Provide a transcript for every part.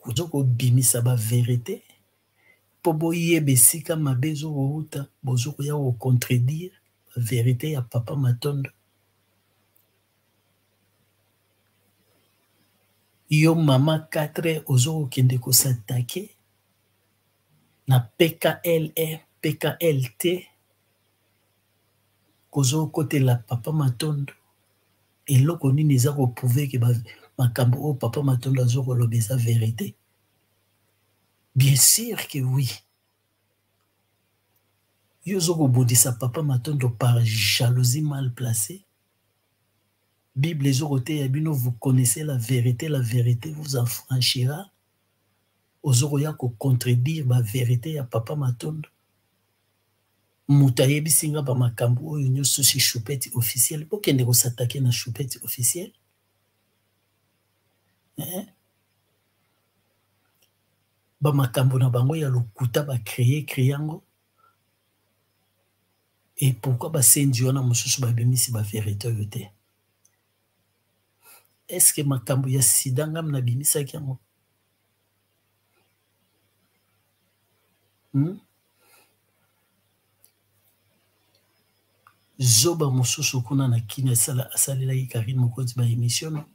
Ozo kobimisa ba verite mpo boyeba esika mabe ezokowuta, bozo koya ko contredire ba verite ya Papa Matondo. Yo mama 4 ozo kokende ko s'attaquer na PKLE, PKLT, kozo kotela Papa Matondo. Eloko nini eza ko prouver ke makambo oyo Papa Matondo azo koloba eza verite? Bien sûr que oui. Yo ozo kobundisa Papa Matondo par jalousie mal placée. Bible ezo koteya bino vous connaissez la verite, la verite vous affranchira. Ozo koya ko contredire ba verite ya Papa Matondo. Moto ayebisi nga ba makambo oyo nyoso si Choupette officiel. Bokende ko s'attaquer na Choupette officiel. Hein? Ba makambo na bango ya lokuta ba créer créer yango. Et pourquoi ba senzi wana mosusu babimisi ba verite oyo te? Est-ce que makambo ya sida ngam nabimisaki yango? Hmm? Zoba mosusu kuna na Kin asalelaki Carine Mokonzi ba emission no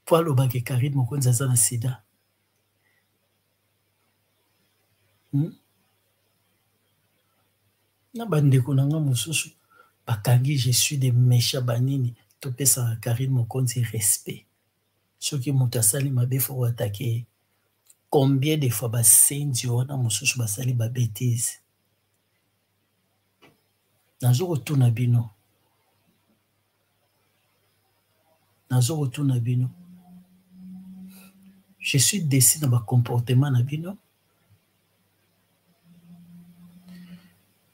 po alobaka Carine Mokonzi aza na sida. Hmm? Na bandeko na nga mosusu bakangi je suis de méchant banini topesaka Carine Mokonzi respect. Soki moto asali mabe faut ko attaquer ye. Combien de fois basenzi wana mosusu basali ba bêtises? Nazo kotuna bino. Nazo kotuna bino. Je suis déçu na ba comportement na bino.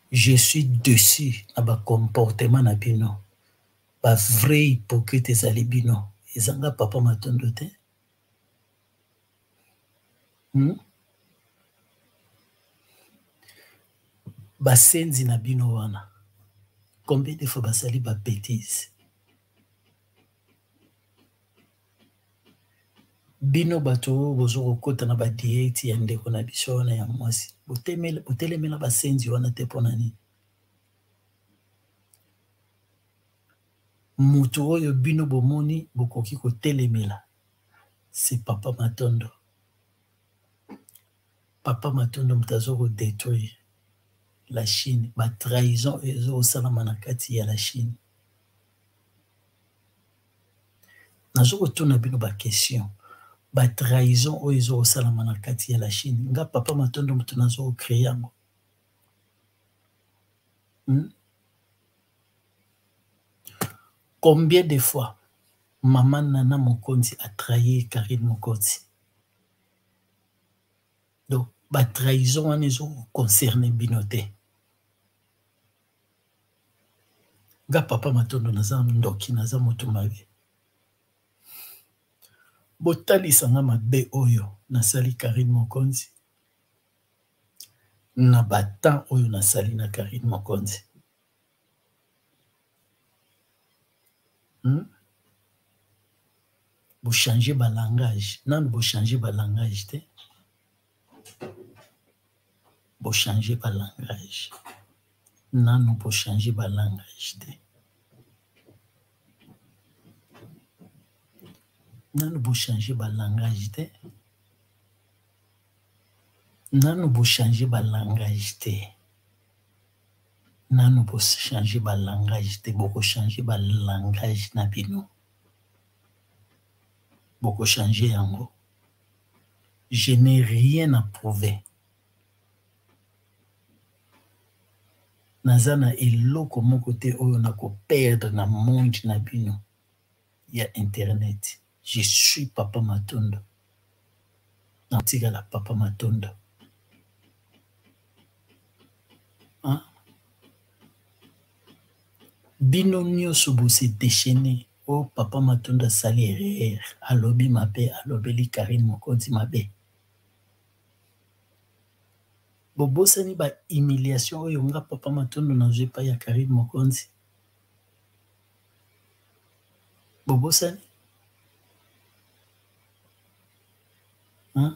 Je suis déçu na ba comportement na bino. Ba vrai hypocrite ezali bino. Eza nga Papa Matondo te. Hmm? Basenzi na bino wana. Combien de fois basali ba bêtises? Bino bato oyo bozo kokota na ba direct ya ndeko na biso wana ya mwasi, botelemela basenzi wana te mpo na nini? Moto oyo bino bomoni bokoki kotelemela c'est Papa Matondo. Papa Matondo moto azo ko detruire la Chine, ba trahison oyo ezo kosalama na kati ya la Chine. Nazo kotuna bino ba question, ba trahison oyo ezo kosalama na kati ya la Chine, nga Papa Matondo moto nazo ko créer yango. Hmm? Combien de fois maman Nana Mokonzi a trahir Carine Mokonzi? Donc ba trahison wana ezo concerner bino te. Nga Papa Matondo naza ndoki, naza moto mabe. Botalisa nga mabe oyo nasali Carine Mokonzi na ba temps oyo nasali na Carine Mokonzi. Hmm? Bo changer ba langage, nanu bo changer ba langage te. Bo changer ba langage. Nanu bo changer ba langage te. Nanu bo changer ba langage te. Nanu bo changer ba langage te. Nanu bo changer ba langage te, boko changer ba langage na bino. Boko changer yango. Je n'ai rien à prouver. Naza na eloko moko te oyo nako perdre na monde na bino ya internet. Je suis Papa Matondo. Natikala Papa Matondo. Hein? Bino nyoso bo se déchaîner. Oh Papa Matondo asali erreur, alobi mabe, alobeli Carine Mokonzi mabe. Bobosani ba humiliation oyo nga Papa Matondo nazwi epai ya Carine Mokonzi. Bobosani? Hein?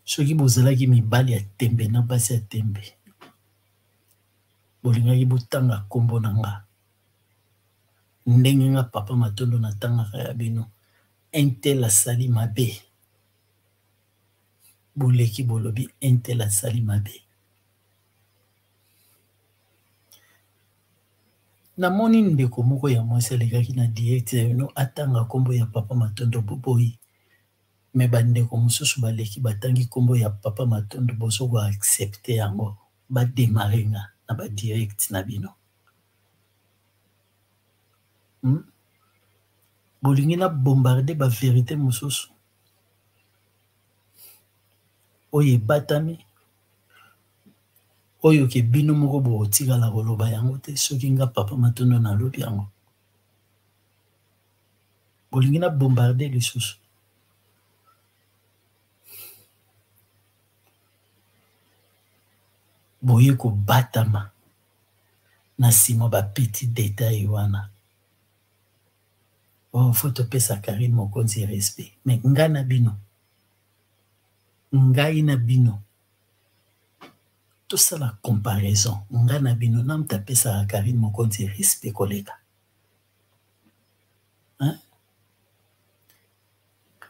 Soki bozalaki mibali ya tembe na basi ya tembe, bolingaki botanga nkombo na nga ndenge nga papa Matondo natangaka ya bino. Un tel asali mabe, boleki bolobi un tel asali mabe. Namoni ndeko moko ya mwasi alekaki na direct ya bino atanga nkombo ya papa Matondo boboyi, me bandeko mosusu baleki batangi nkombo ya papa Matondo, bozo ko accepter yango, ba demarrer nga na ba direct na bino. Bolingi na bombarder ba verite mosusu oyo ebatami, oyo ke bino moko bokotikala koloba yango te soki nga papa Matondo nalobi yango. Bolingi na bombarder lisusu. Boye kobatama na nsima ba petit detail wana. Oh, faut topesa Carine Mokonzi respect. Mais ngai na bino, ngai na bino, tosala comparaison, ngai na bino, na moto apesaka Carine Mokonzi respect koleka. Hein?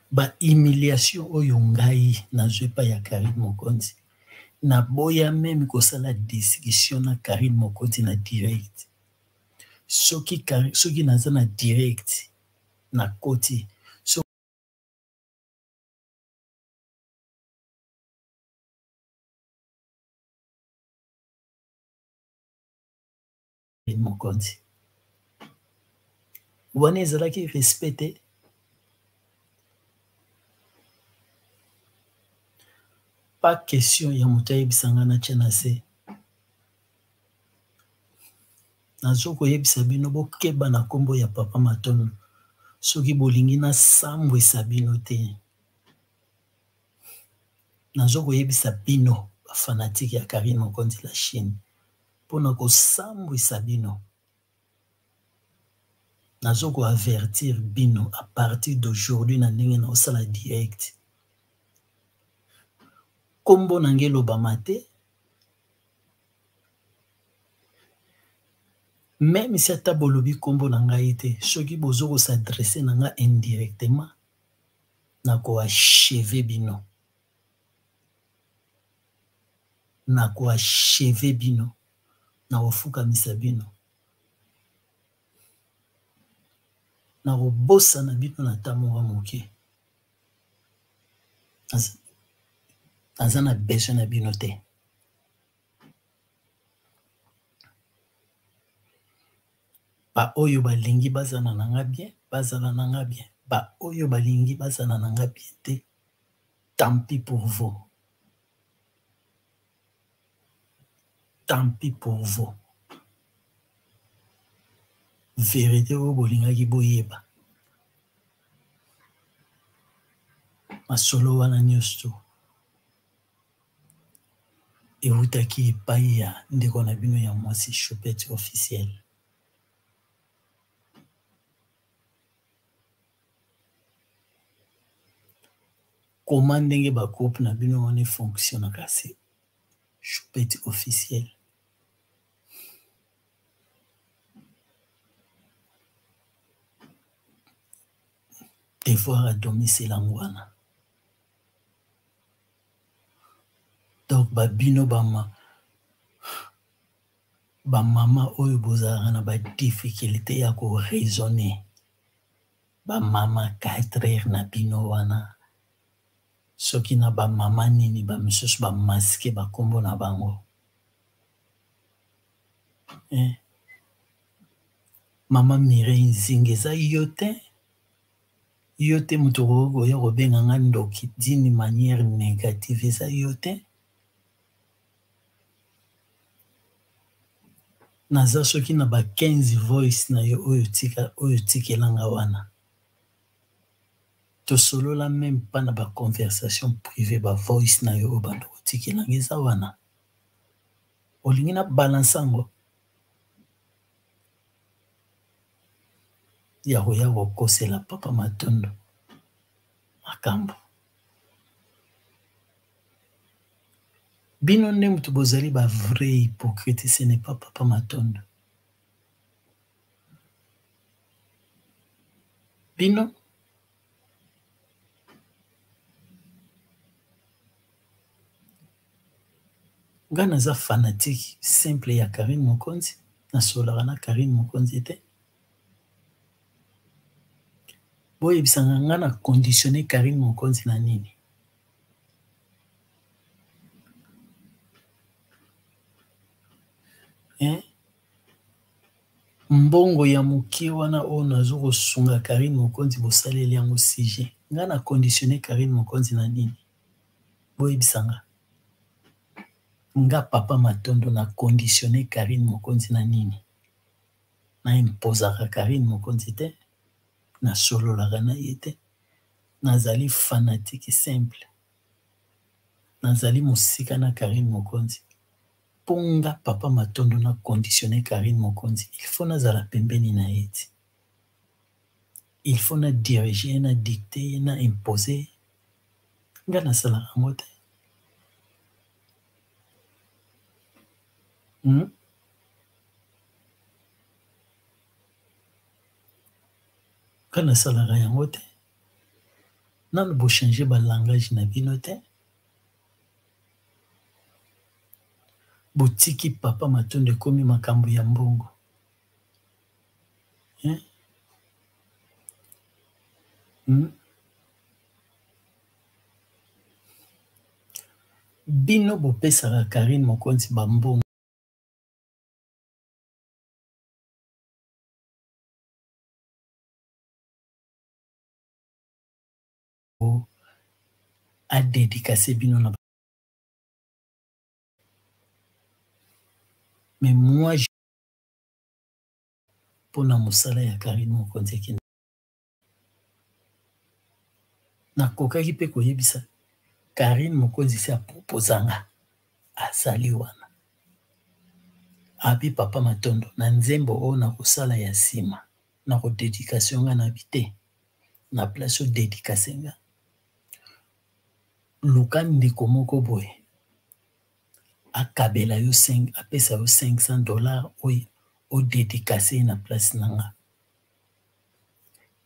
Ba humiliation oyo ngai nazwi epai ya Carine Mokonzi, naboya meme kosala discussion na Carine Mokonzi na direct. Soki, soki naza na direct nakoti so Mokonzi wana ezalaki respect te. Pas question ya moto ayebisa nga natya na se. Nazo koyebisa bino bokeba na nkombo ya papa Matondo soki bolingi nasambwisa bino te. Nazo koyebisa bino ba fanatique ya Carine Mokonzi la Chine mpona kosambwisa bino. Nazo ko avertir bino à partir d'aujourd'hui na ndenge na osala direct. Kombo na nge elobama te. Même si ata bolobi kombo na ngai te, soki bozo ko s'adresser na nga indirectement, nako achever bino. Nako achever bino, nakofukamisa bino, nakobosana bino na ta moko moke. Naza na besoin na bino te. Ba oyo balingi bazala na nga bien, bazala na nga bien. Ba oyo balingi bazala na nga bien te, tant pis pour vous. Tant pis pour vous. Verite oyo bolingaki boyeba. Masolo wana nyonso ewutaki epai ya ndeko na bino ya mwasi Choupette officielle. Koma ndenge ba groupe na bino wana efonctionnaka, c'est Choupette officielle. Devoir à domicile yango wana. Donc ba bino ba ba mama oyo bozalaka na ba difficulté ya ko raisonner, ba mama 4 heures na bino wana, soki na ba mama nini ba misusu ba masque ba kombo na bango. Eh? Mama Mireille Nzinga eza yo te, yo te moto okoki koya kobenga nga ndoki d'une manière négative, eza yo te. Naza soki na ba 15 voice na yo oyo tika, oyo tikelanga wana. Tosolola même pas na ba conversation privée, ba voice na yo oyo bando kotikelanga eza wana. Olingi na balance yango ya koya kokosela papa Matondo. Makambo. Bino nde mutu bozali ba vrai hypocrite, ce n'est pas Papa Matondo. Bino nga naza fanatique simple ya Carine Mokonzi, nasololaka na Carine Mokonzi te. Boyebisanga nga na conditionne Carine Mokonzi na nini? Hein? Mbongo ya mokie wana oyo nazo kosunga Carine Mokonzi bosaleli yango sujet. Nga na conditionne Carine Mokonzi na nini? Boyebisa nga. Nga papa Matondo na conditionne Carine Mokonzi na nini? Na imposaka Carine Mokonzi te, nasololaka na ye te. Nazali fanatique simple. Nazali mosika na Carine Mokonzi. Po nga papa Matondo na conditionne Carine Mokonzi, il faut nazala pembeni na ye ti. Il faut na diriger ye, na dicter ye, na imposer ye. Nga nasalaka yango te. Hmm? Nga nasalaka yango te. Nanu bo changer ba langage na bino te. Botiki papa Matondo ekomi makambo ya mbongo. Hein? Hmm? Bino bopesaka Carine Mokonzi ba mbongo. A dedicace bino na mais moi pona mosala ya Carine Mokonzi ekende nakokaki pe koyebisa Carine Mokonzi si aproposa nga azali wana abi papa Matondo na nzembo oyo nakosala ya nsima nako dedicace nga na bi te na place o dedicace nga luka ndeko moko boye akabela yo 5 apesa yo 500 dollars oyo o dedicace na place na nga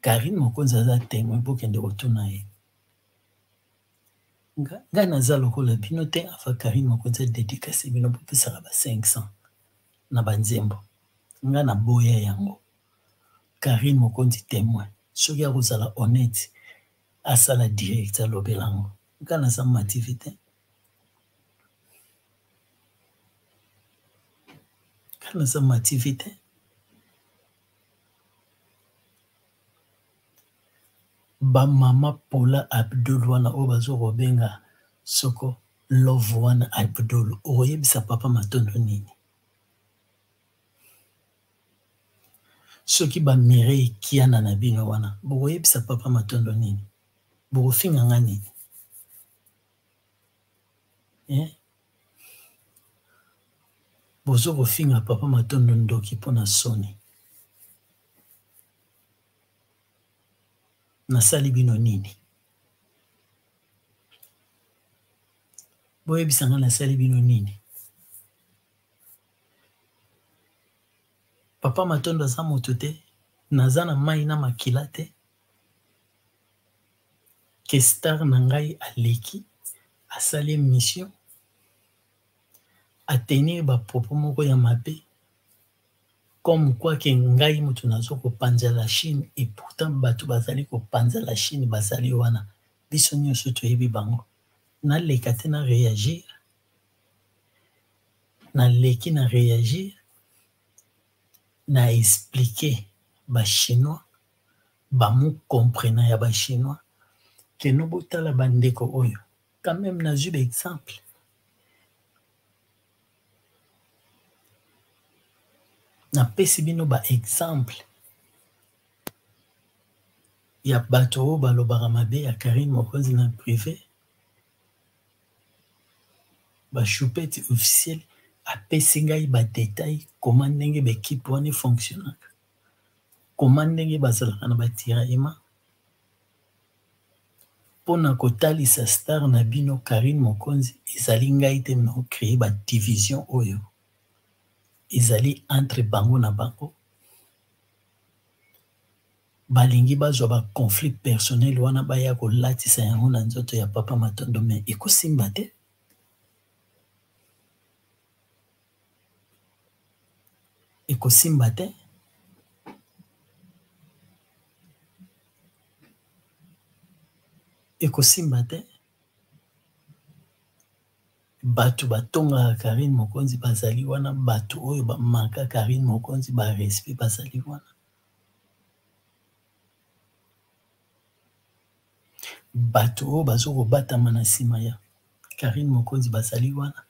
Carine Mokonzi aza temoin bokende kotuna ye nga naza lokola bino te afa Carine Mokonzi a dedicace bino bopesaka ba 500 na ba nzembo nga naboya yango Carine Mokonzi temoin soki akozala honnête asala direct alobela yango nga naza mativi te nga naza mativi te ba mama Paula Abdul wana oyo bazo kobenga soko love wana Abdul okoyebisa papa Matondo nini? Soki ba Mireille Kiana na bino wana bokoyebisa papa Matondo nini? Bokofinga nga nini? Eh? Bozo kofinga papa Matondo ndoki mpo na soni. Nasali bino nini? Boyebisa nga nasali bino nini? Papa Matondo aza moto te, naza na mai na makila te. Ke star na ngai aleki, asali emission, a tenir ba propos moko ya mabe comme quoi ke ngai moto nazo kopanza la Chine et pourtant bato bazali kopanza la Chine bazali wana biso nyonso toyebi bango. Naleka te na reagir, naleki na reagir, na expliquer ba chinois ba mucomprena ya ba chinois que no botala ba ndeko oyo quand meme nazui ba exemple napesi bino ba exemple ya bato oyo balobaka mabe ya Carine Mokonzi na prive ba choupette officiel apesi ngai ba detail koma ndenge ba equipe wana efonctionnaka koma ndenge bazalaka na ba tiraillement. Mpo na kotalisa star na bino Carine Mokonzi ezali ngai te na créer ba division oyo ezali entre bango na bango. Balingi bazwa ba conflit personnel wana baya kolatisa yango na nzoto ya papa Matondo mais ekosimba te. Ekosimba te. Ekosimba te. Bato batongaka Carine Mokonzi bazali wana, bato oyo bamanka Carine Mokonzi ba respect bazali wana. Bato oyo bazo kobatama na nsima ya Carine Mokonzi bazali wana.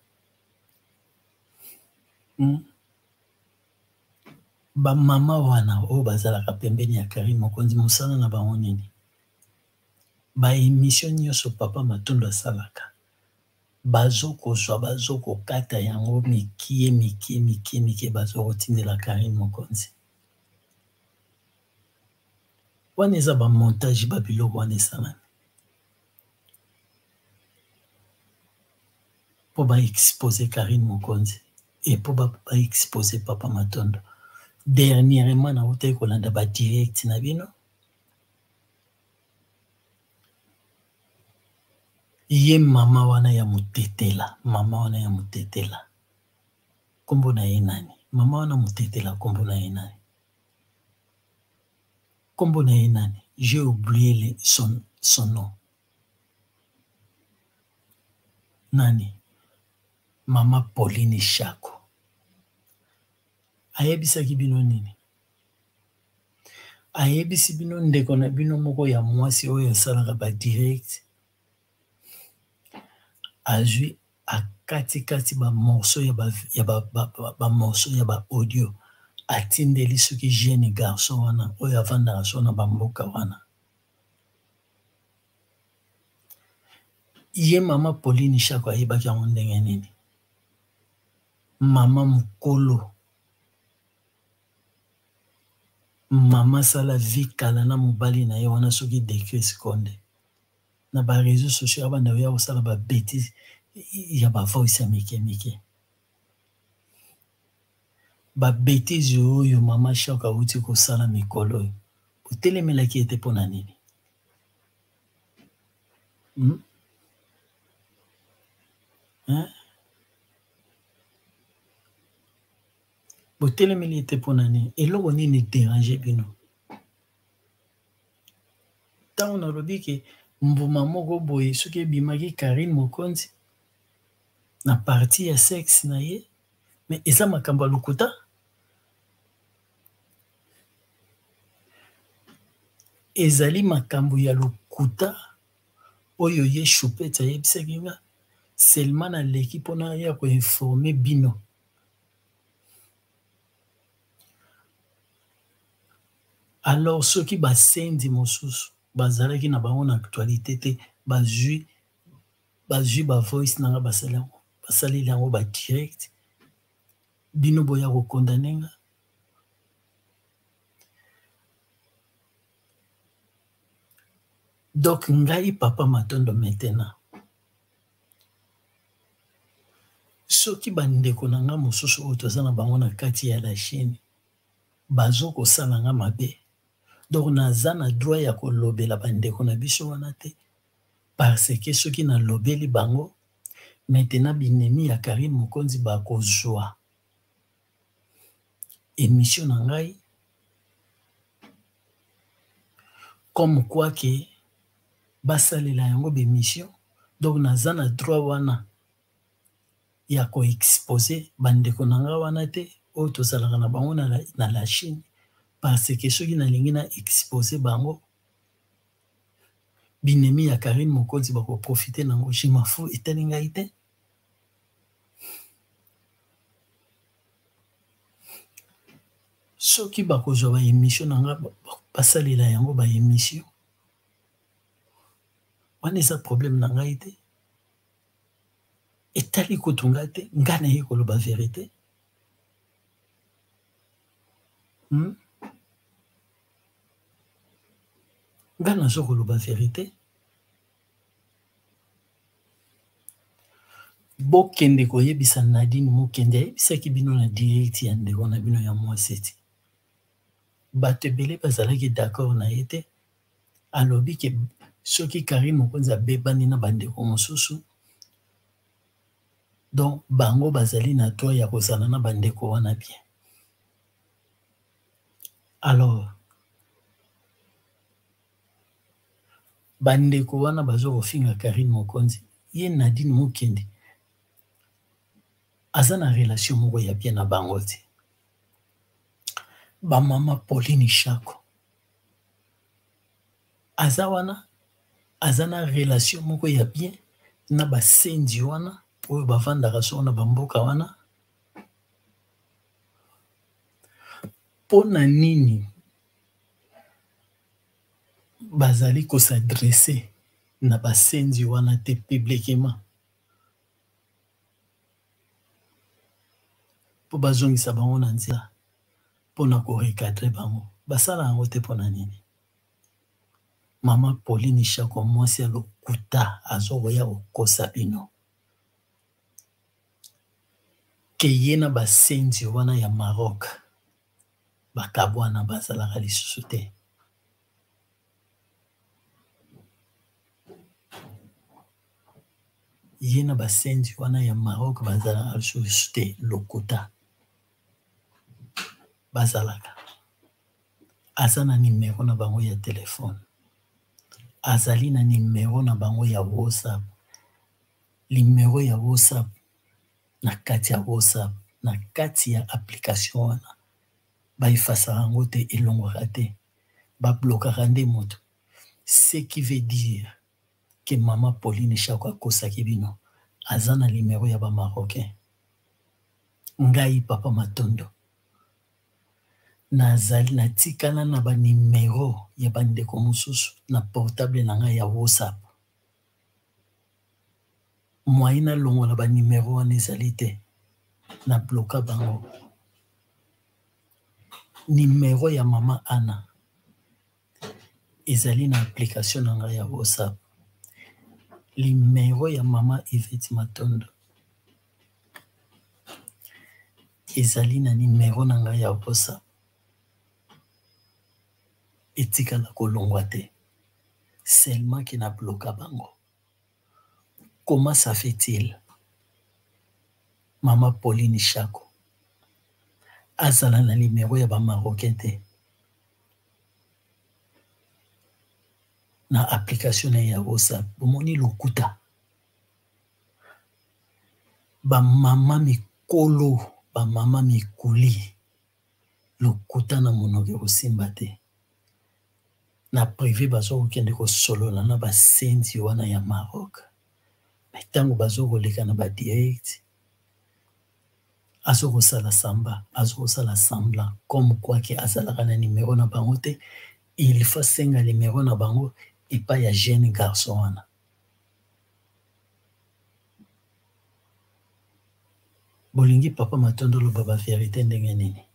Bamama wana oyo bazalaka pembeni ya Carine Mokonzi mosala na bango nini? Ba emission nyonso papa Matondo asalaka bazokozwa bazokokata yango mikie mikie mikie mikie bazokotindela Carine Mokonzi. Wana eza ba montage ba biloko wana esalami mpo ba expose Carine Mokonzi et mpo ba expose papa Matondo. Dernièrement nautaki kolanda ba direct na bino ye mama wana ya motetela, mama wana ya motetela kombo na ye nani? Mama wana motetela kombo na ye nani? Kombo na ye nani? J'ai oublié le, son, son nom. Nani? Mama Pauline Shako. Ayebisaki bino nini? Ayebisi bino ndeko na bino moko ya mwasi oyo asalaka ba direct azwi akatikati ba morceau ya ba, ya ba, ba, ba, ba morceau ya ba audio atindeli soki jeune garçon wana oyo avandaka so na bamboka wana. Ye mama Pauline Shako ayebaki yango ndenge nini? Mama mokolo, mama sala vie kala na mobali na ye wana soki Decris Konde na ba réseaux sociaux abanda koya kosala ba bêtises ya ba voice ya mike mike. Ba bêtises oyo mama Shako awuti kosala mikolo oyo, otelemelaki ye te mpo na nini? Hmm? Hein? Botelemeli ye te mpo na nini? Eloko nini derange bino? Ntango nalobi ke mbuma moko boye soki ebimaki Carine Mokonzi na partie ya sexe na ye, mais eza makambo ya lokuta. Ezali makambo ya lokuta oyo ye Choupette ayebisaki nga, seulement naleki mpo naya ko informer bino. Alors soki basenzi mosusu bazalaki na bango na actualité te, bazwi bazwi ba voice na nga basali yango basaleli yango ba direct, bino boya ko condamner nga. Donc ngai papa Matondo maintenant soki bandeko na nga mosusu oyo toza na bango na kati ya la Chine bazo kosala nga mabe, donc naza na droit ya kolobela bandeko na biso wana te, parce que soki nalobeli bango maintenant binemi ya Carine Mokonzi bakozwa émission na ngai comme quoi que basalela yango b'émission, donc naza na droit wana ya ko exposer bandeko na nga wana te oyo tozalaka na bango na la, na la Chine, parce que soki nalingi na exposer bango binemi ya Carine Mokonzi bakoprofite nango, je m'en fous, etali ngai te. Soki bakozwa ba émission na nga basalela yango ba émission wana eza problème na ngai te, etali kutu ngai te, ngai naye koloba verite. Ngai nazo koloba verite. Bokende koyebisa Nadine Mukendi, ayebisaki bino na direct ya ndeko na bino ya mwasi ti bato ebele bazalaki d'accord na ye te. Alobi ke soki Carine Mokonzi abebani na bandeko mosusu, donc bango bazali na droit ya kozala na bandeko wana bien. Alors bandeko wana bazo kofinga Carine Mokonzi, ye Nadine Mukendi aza na relation moko ya bien na bango te. Ba mama Pauline Shako aza wana, aza na relation moko ya bien na basenzi wana oyo bavandaka soko na bamboka wana. Mpo na nini bazali ko s'adresser na basenzi wana te publiquement mpo bazongisa bango na nzela mpo na ko recadrer bango? Basala yango te mpo na nini? Mama Pauline Shako mwasi ya lokuta azokoya kokosa bino ke ye na basenzi wana ya Maroc bakabwana, bazalaka lisusu te. Ye na basenzi wana ya Maroc bazalaka lisusu te, lokuta. Bazalaka, aza na numero na bango ya telefone, azali na numero na bango ya WhatsApp, numero ya WhatsApp na kati ya WhatsApp, na kati ya application wana ba effacaka yango te, elongwaka te, ba blokaka nde moto. Ce qui veut dire que mama Pauline Shako akosaki bino, aza na numero ya ba Marocain. Ngai papa Matondo nazali natikala na ba numero ya bandeko mosusu na portable na ngai ya WhatsApp. Moyen nalongola ba numero wana ezali te, na bloka bango. Numero ya mama Anna ezali na application na ngai ya WhatsApp. Numero ya mama Yvette Matondo ezali na numero na ngai ya WhatsApp, etikala kolongwa te, seulement ke na bloka bango. Comment ça fait-il mama Pauline Shako azala na numero ya ba Marocain te na application na ye ya WhatsApp? Bomoni lokuta, ba mama mikolo, ba mama mikuli, lokuta na monoko ekosimba te. Na prive bazo kokende kosolola na basenzi wana ya Maroc, me ntango bazo koleka na ba direct azo kosala samba, azo kosala semblant comme quoi ke azalaka na numero na bango te. Il faut asenga numero na bango epai ya jeune garçon wana. Bolingi papa Matondo oloba ba verite ndenge nini?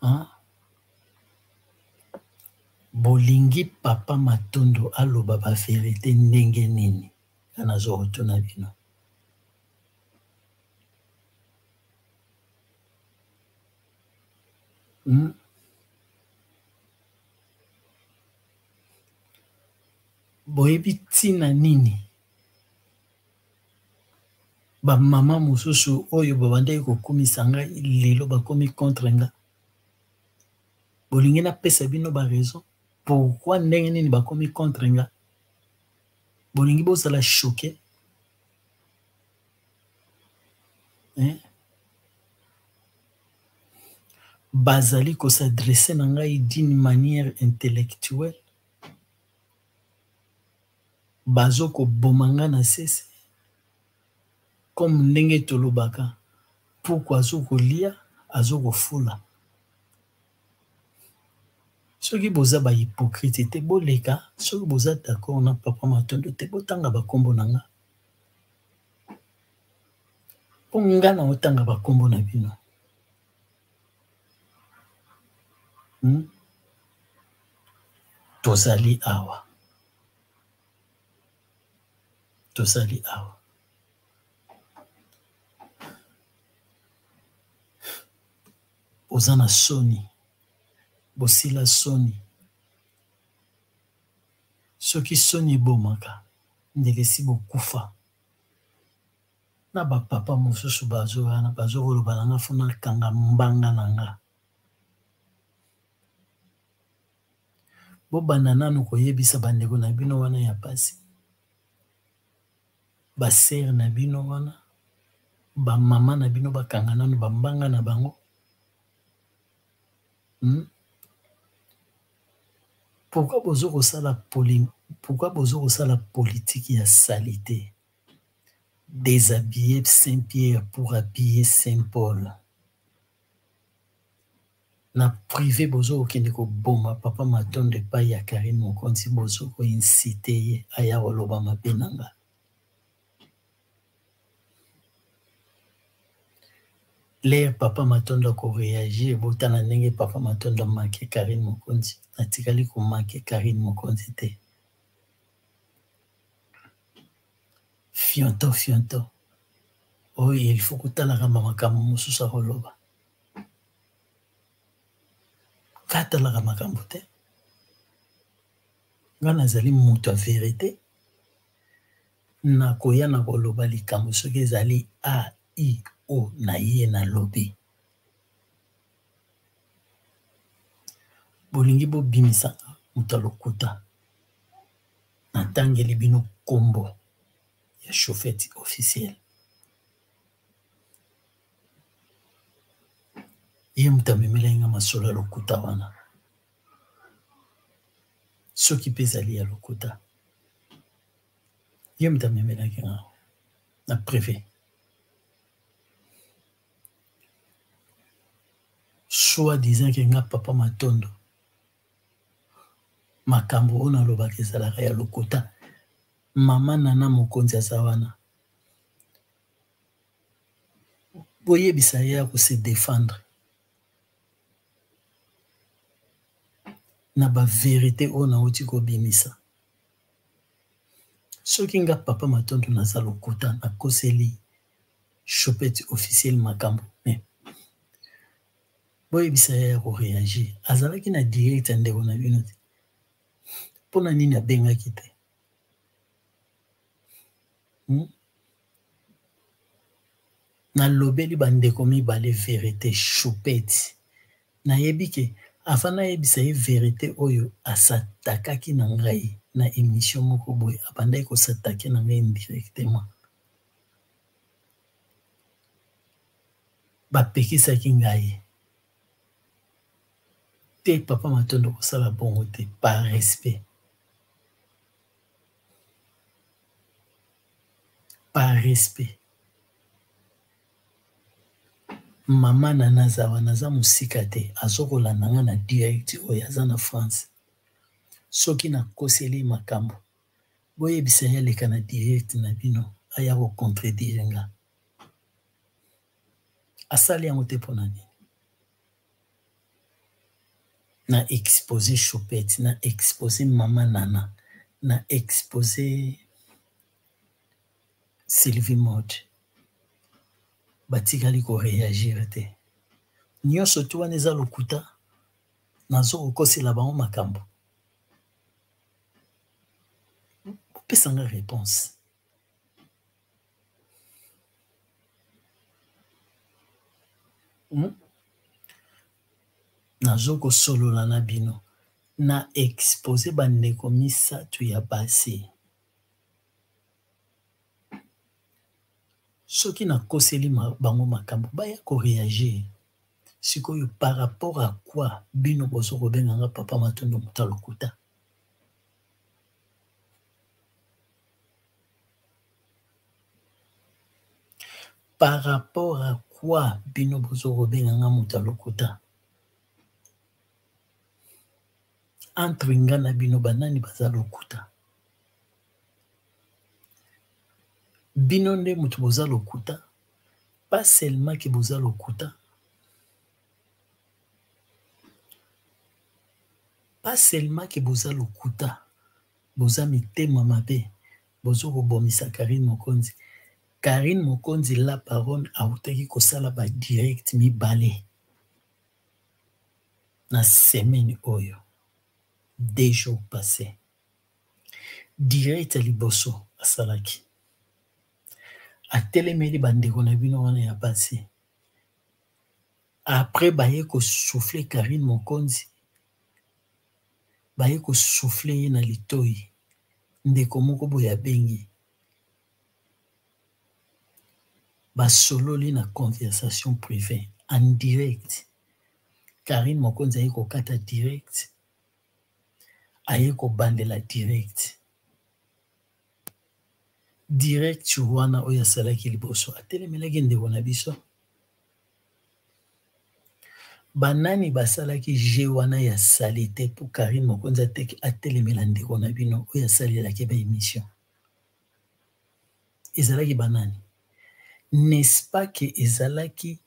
Hein? Bolingi papa Matondo aloba ba verite ndenge nini? Nga nazo kotuna bino. Boyebi ntina nini ba mama mosusu oyo babandaki kokumisa ngai lelo bakomi contre nga? Bolingi napesa bino ba raison pourquoi ndenge nini bakomi contre nga? Bolingi bozala choqué? Hein? Bazali ko s'adresser na ngai d'une manière intellectuelle, bazo koboma nga na sese comme ndenge tolobaka puku azo kolia azo kofula. Soki boza ba hypocrite te boleka, soki boza d'accord na papa Matondo te botanga ba kombo na nga, po nga na otanga ba kombo na bino. Tozali awa, tozali awa. Boza na soni, bosila soni. Soki soni ebomaka ndele esi bokufa. Na ba papa mosusu bazo wana bazo koloba na nga fo nakanga mbanga na nga. Bobanda nanu koyebisa bandeko na bino wana ya pasi. Ba sœur na bino wana ba mama na bino bakanga nanu ba mbanga na bango hmm? Pourquoi bozo kosala poli pourquoi bozo kosala politique ya salite déshabiller Saint Pierre pour habiller Saint Paul Na prive bozo kokende koboma papa matondo epayi ya Carine mokonzi bozo ko incite ye aya koloba mabe na nga. L'heure papa matondo ako reagir botala ndenge papa matondo a manque Carine mokonzi natikali ko manque Carine mokonzi te. Fionto fionto oyo il faut kotalaka ba makambo mosusu akoloba. Nga atalaka makambo te. Nga nazali moto ya verite. Nakoya na koloba likambo soki ezali A, I, O na ye nalobi. Bolingi bobimisa nga moto ya lokuta. Natangeli bino kombo ya chauffeur officiel. Ye moto amemelaki nga masolo ya lokuta wana. Soki mpe ezali ya lokuta. Ye moto amemelaki nga na prive. Soit disant ke nga papa Matondo makambo oyo nalobaka ezalaka ya lokuta. Mama Nana Mokonzi aza wana. Boyebisa ye ako se defendre na ba verite oyo nauti kobimisa. Soki nga papa Matondo naza lokuta nakoseli Chopette officiel makambo mais boyebisa ye aya ko reagir. Azalaki na direct ya ndeko na bino te. Pona nini abengaki te? Hmm? Nalobeli bandeko mibale verite choupette. Nayebi ke avant nayebisa ye verite oyo asatakaki na ngai na emission moko boye abandaki kosatake na ngai indirectement. Bapekisaki ngai te papa Matondo kosala bongo te par respect. Par respect. Mama nana aza wana aza mosika te azokolanda nga na direct oyo aza na France. Soki nakoseli makambo boyebisa ye aleka na direct na bino aya ko contredire nga. Asali yango te mpo na nini? Na expose Choupette, na expose Mama Nana, na expose Sylvie Mode. Batikali ko reagir te. Nyonso tu wana eza lokuta, nazo kokosela bango makambo. Bopesa nga reponse. Hmm? Nazo kosolola na bino na expose bandeko misato ya basi. Soki nakoseli bango makambo baya ko reagir. Sikoyo par rapport à quoi bino bozo kobenga nga papa Matondo moto ya lokuta? Par rapport à quoi bino bozo kobenga nga moto ya lokuta? Entre nga na bino banani baza lokuta? Bino nde moto boza lokuta, pas seulement que boza lokuta, pas seulement que boza lokuta, boza mitema mabe, bozo kobomisa Carine Mokonzi. Carine Mokonzi la baronne awutaki kosala ba direct mibale. Na semaine oyo, deux jours passés, direct ya liboso asalaki, atelemeli bandeko na bino wana ya basi. Après baye ko souffler Carine Mokonzi, baye ko souffler ye na litoyi, ndeko moko boye abengi, basololi na conversation privee en direct. Carine Mokonzi aye kokata direct, aye kobandela direct. Direct wana oyo asalaki liboso atelemelaki ndeko na biso. Banani basalaki jeu wana ya salite mpo Carine Mokonzi atelemela ndeko na bino oyo asalelaki ba emission? Ezalaki banani? N'est-ce pas que ezalaki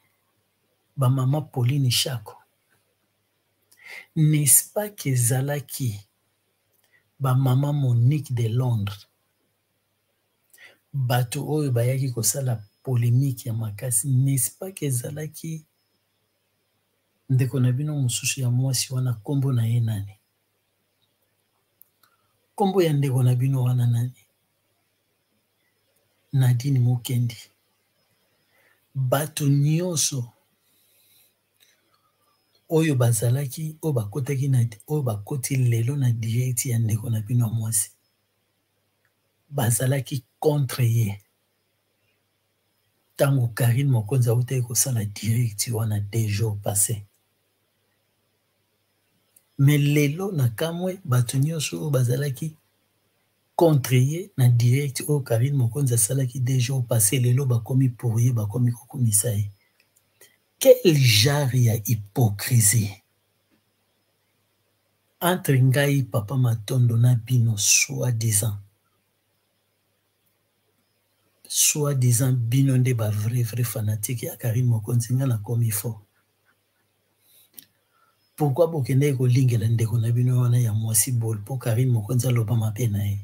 ba mama Pauline Shako? N'est-ce pas que ezalaki ba mama Monique de Londres? Bato oyo bayaki kosala polemique ya makasi, n'est-ce pas que ezalaki ndeko na bino mosusu ya mwasi wana, kombo na ye nani? Kombo ya ndeko na bino wana nani? Nadine Mukendi. Bato nyonso oyo bazalaki, oyo bakotaki na, oyo bakoti lelo na direct ya ndeko na bino ya mwasi, bazalaki contre ye ntango Carine Mokonzi autaki kosala direct wana deux jours passés. Mais lelo na kamwe bato nyonso oyo bazalaki contre ye na direct oyo Carine Mokonzi asalaki deux jours passés, lelo bakomi pour ye, bakomi kokumisa ye. Quel genre ya hypocrisie entre ngai Papa Matondo na bino soi-disant, soi-disant bino nde ba vrai vrai fanatique ya Carine Mokonzi, nga nakomi fort. Pourquoi bokendaki kolingela ndeko na bino wana ya mwasi bol mpo Carine Mokonzi aloba mabe na ye?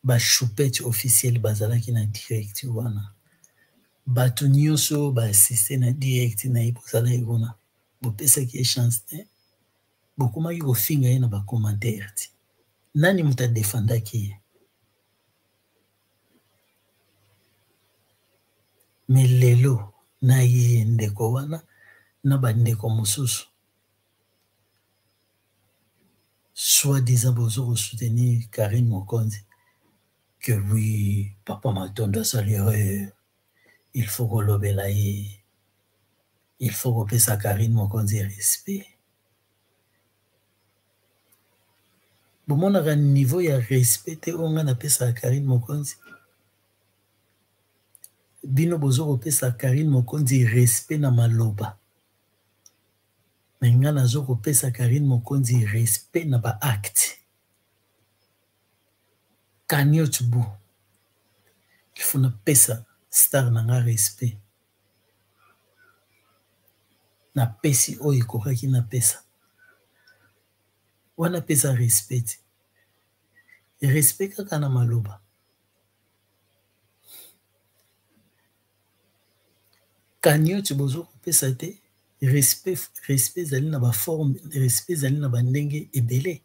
Ba choupette officielle bazalaki na direct wana, bato nyonso ba assiste na direct na ye, bozalaki kuna, bopesaki ye chance te, bokomaki kofinga ye na ba commentaire ti nani moto adefendaki ye? Mais lelo na ye ndeko wana na bandeko mosusu soi-disant bozo ko soutenir Carine Mokonzi que oui Papa Matondo asali erreur, il faut kolobela ye, il faut kopesa Carine Mokonzi respect. Bomonaka niveau ya respect te oyo ngai napesaka Carine Mokonzi? Bino bozo kopesa Carine Mokonzi respect na maloba, mais ngai nazo kopesa Carine Mokonzi respect na ba actes. Cagnotte bu, il faut napesa star na nga respect. Napesi oyo ekokaki napesa. Wana pesa respect. Respect kaka na maloba. Cagnotte bozo kopesa te, respect, respect ezali na ba forme, respect ezali na ba ndenge ebele.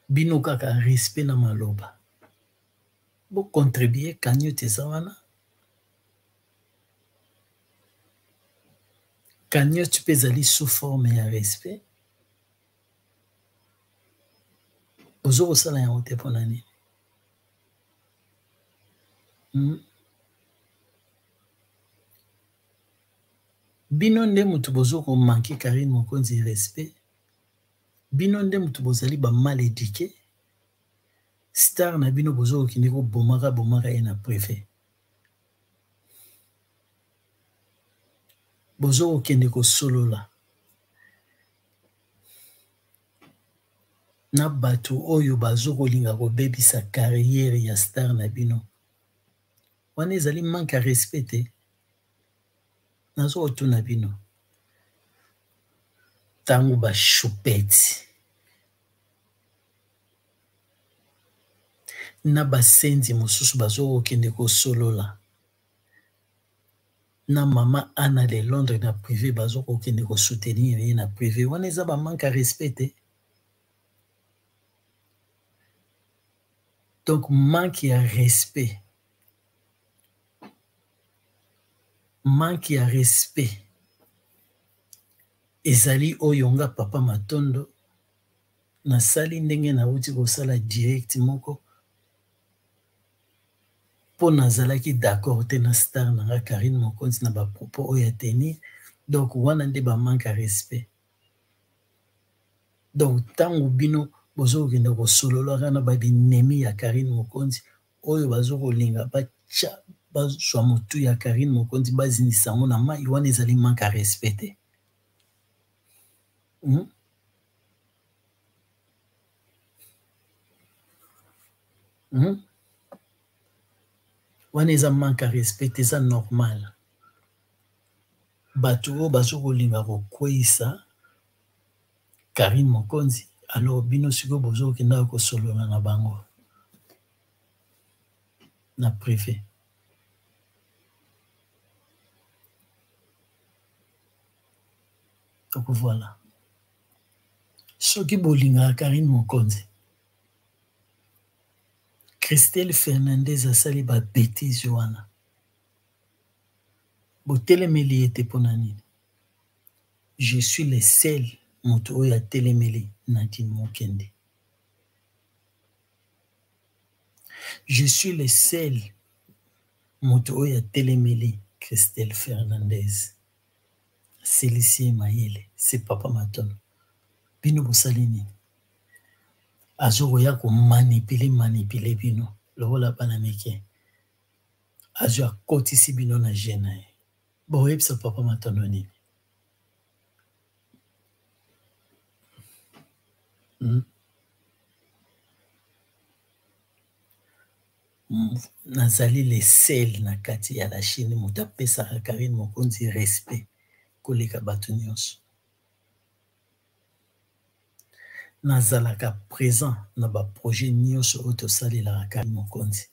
Bino kaka respect na maloba. Bo contribuer, cagnotte eza wana. Cagnotte pe ezali sous forme ya respect. Ozo kosala yango te pona nini? Bino nde mutu bozo ko manquer Carine Mokonzi respect. Bino nde mutu bozali ba mal eduqué. Star na bino bozo kokende ko bomaka bomaka ye na privé. Bozo kokende kosolola na bato oyo bazo kolinga kobebisa carrière ya star na bino. Wana ezali manque ya respect te. Nazo kotuna bino tango ba choupette. Na basenzi mosusu bazokokende kosolola na mama Anna de Londres na privé, bazokokende kosoutenir ye na privé. Wana eza ba manque ya respect te? Donc manque ya respect, manque ya respect ezali oyo nga Papa Matondo nasali ndenge nauti kosala direct moko mpo nazalaki d'accord te na star na nga Carine Mokonzi na ba propos oyo ya tenir. Donc wana nde ba manque ya respect. Donc ntango bino bozokende kosololaka na ba binemi ya Carine Mokonzi oyo bazokolinga batya bazwa motu ya Carine Mokonzi bazinisa yango na mai, wana ezali manque ya respect te? Wana eza manque ya respect te, eza normal. Bato oyo bazokolinga kokweyisa Carine Mokonzi, alors bino sikoyo bozokendaka kosolola na bango na privé. Donc voilà, soki bolingaka Carine Mokonzi, Christelle Fernandez asali ba bêtises wana, botelemeli ye te mpona nini? Je suis le seul moto oyo atelemeli Nadine Mokende. Je suis le seul moto oyo atelemeli Christelle Fernandez. Asilisi ye mayele, se Papa Matono. Bino bosali nini? Azokoya komanipile manipile bino lokola bana mike. Azwi akotisi bino na jeu na ye. Boyebisa Papa Matono nini? Nazali le seul na kati ya la Chine moto apesaka Carine Mokonzi respect koleka bato nyonso. Nazalaka présent na ba projet nyonso oyo tosalelaka Carine Mokonzi.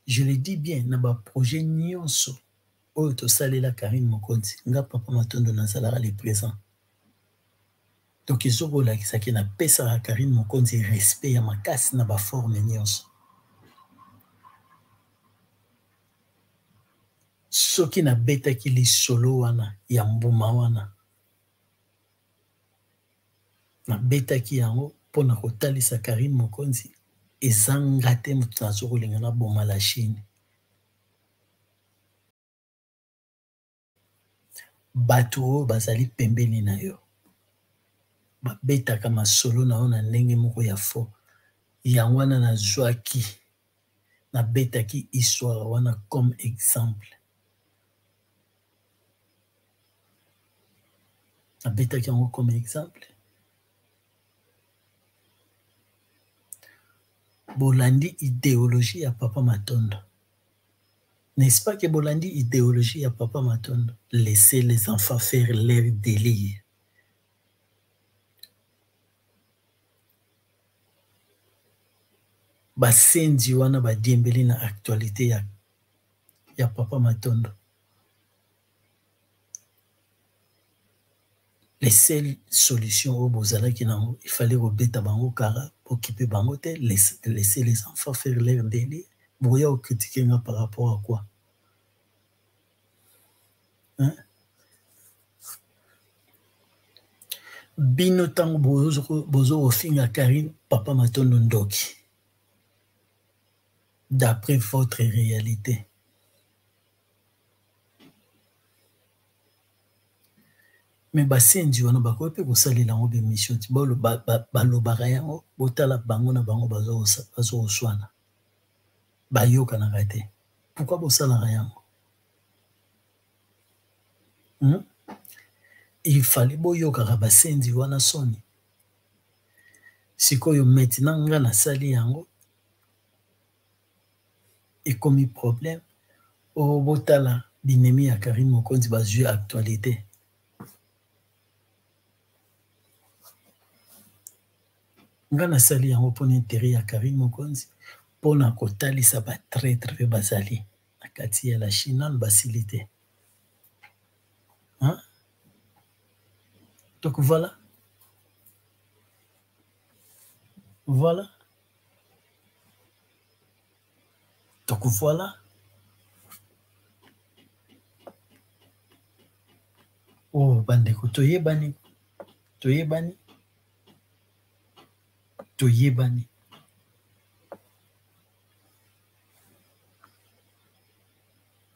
Je le dis bien, na ba projet nyonso oyo tosalela Carine Mokonzi, nga Papa Matondo nazalaka le présent. Donc ezokolakisa ke napesaka Carine Mokonzi respect ya makasi na ba forme nyonso. Soki nabetaki lisolo wana ya mbuma wana, nabetaki yango mpona kotalisa Carine Mokonzi eza nga te moto nazokolinga naboma la Chine. Bato oyo bazali pembeni na yo babetaka masolo na yo na ndenge moko ya faux. Yango wana nazwaki, nabetaki histoire wana comme exemple. Nabetaki yango comme exemple. Bolandi idéologie ya Papa Matondo. N'est-ce pas que bolandi idéologie ya Papa Matondo? Laissez les enfants faire leur délire. Basenzi wana badiembeli na actualité ya Papa Matondo. Les seules solutions oyo bozalaki nango, il fallait kobeta bango kara, bokipe bango te, laisser les enfants faire leur délire. Boya okritike nga par rapport à quoi? Hein? Bino ntango bozo kofinga Carine Papa Matondo ndoki, d'après votre réalité. Mais basenzi wana bakoki mpe kosalela yango bemission ti balobaka yango, botala bango na bango bazokoswana, bayokanaka te. Pourquoi bosalaka yango? Il fallait boyokaka basenzi wana soni. Sikoyo maintenant nga nasali yango, ekomi problème. Oyo botala binemi ya Carine Mokonzi bazwi actualité. Nga nasali yango mpona intérêt ya Carine Mokonzi. Mpo na kotalisa ba traitre mpe bazali na kati ya la Chine nanu basili te. Hein? Donc voilà. Voilà. Donc voilà. Oh bandeko toyebani toyebani toyebani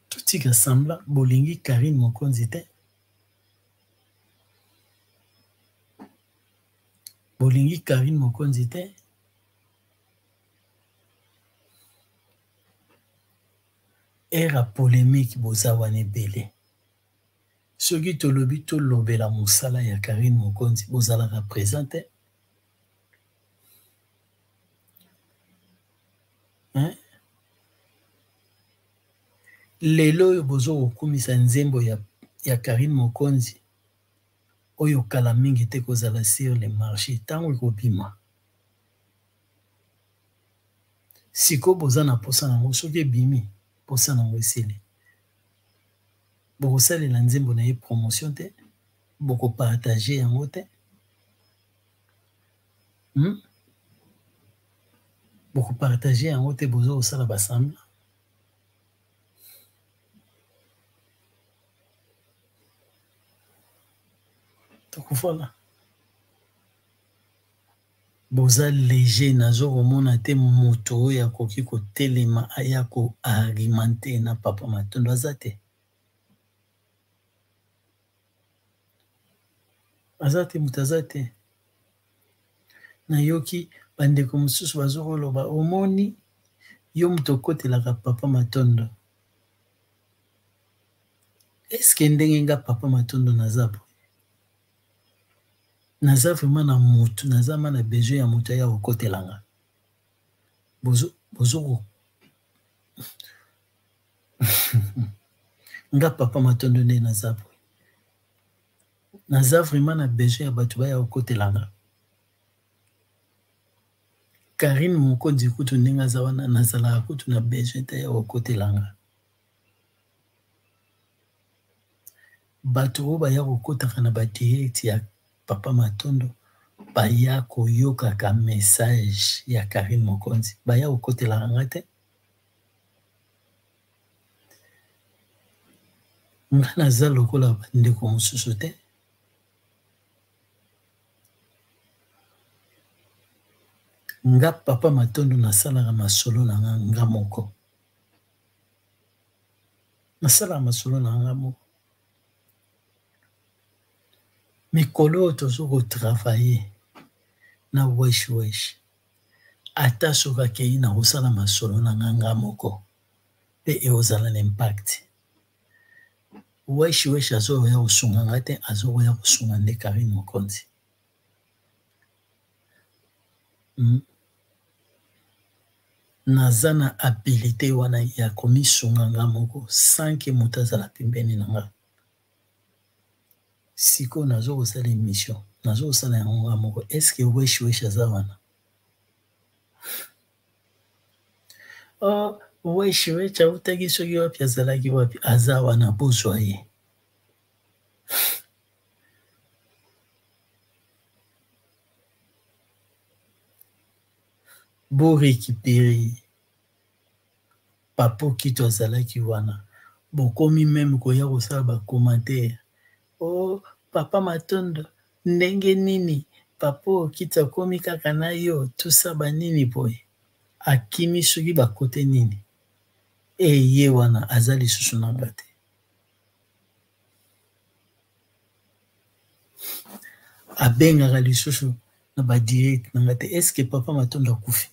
totika semblant bolingi Carine Mokonzi te bolingi Carine Mokonzi te Era polemique boza wana ebele soki tolobi tolobela mosala ya Carine Mokonzi bozalaka present te hein? Lelo oyo bozo kokumisa nzembo ya, ya Carine Mokonzi oyo kala mingi te kozala sur le marché ntango ekobima Sikoyo boza na posa nango soki ebimi posa nango esili bokosalela nzembo na ye promotion te boko partage yango te hmm? boko partage yango te boza kosala ba semblant donc voilà. Boza leger nazo komona te moto oyo akoki kotelema aya ko argumenter na papa matondo aza te. Aza te moto aza te. Nayoki bandeko mosusu bazo koloba omoni yo moto okotelaka papa matondo. Est-ce que ndenge nga papa matondo naza boye? Naza vraiment na mutu naza ma na besoin ya mutu aya kokotela nga bozo bozo ko nga papa matondo nde naza boye naza vraiment na besoin ya bato baya kokotela nga Carine Mokonzi kutu ndenge aza wana nazalaka kutu na besoin te ya kokotela nga Bato oyo baya kokotaka na ba direct ya papa Matondo baya koyokaka message ya Carine Mokonzi baya kokotelaka nga te. Nga naza lokola bandeko mosusu te. Nga papa Matondo nasalaka masolo na nga nga moko. Nasalaka masolo na nga moko. Mikolo oyo tozo ko travailler na wesh wesh ata soki akeyi nakosala masolo na nga nga moko pe ekozala na impact. Wesh wesh azoya kosunga nga te azoya kosunga nde Carine Mokonzi. Hmm. Naza na habilite wana ya komisunga nga moko sans que moto azala pembeni na nga. Sikoyo nazo kosala emission, nazo kosala yango nga moko. Est-ce que wesh wesh aza wana? Oh, wesh wesh awutaki soki wapi azalaki wapi? Aza wana bozwa ye. Bo recuperer ye. Papa Okito azalaki wana. Bokomi meme koya kosala ba commentaires. Oh papa Matondo ndenge nini papa Okito akomi kaka na yo tout ça ba nini boye. Akimi soki ba kote nini. Eh ye wana aza lisusu na nga te. Abengaka lisusu na ba direct na nga te est ce que papa matondo akufi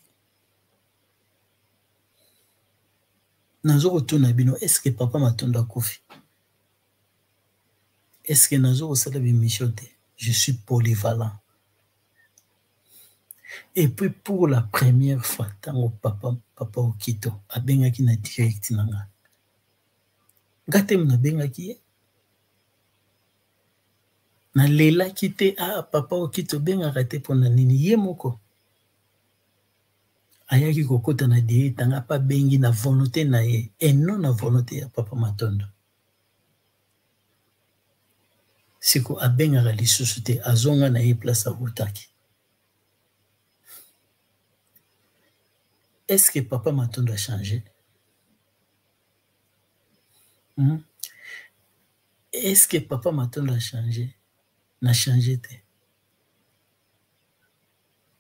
nazo kotuna bino est ce que papa matondo akufi est ce que nazo kosala b'emission te je suis polyvalent et puis pour la première fois ntango papa papa okito abengaki na direct na nga Nga te nabengaki ye nalelaki te ah papa okiti obengaka te pona nini ye moko Ayaki kokota na direct nga pe abengi na volonte na ye et non na volonte ya papa Matondo. Siko abengaka lisusu te, azonga na ye place awutaki. Est-ce que papa Matondo a changé? Est-ce que papa Matondo a changé? Na changé te.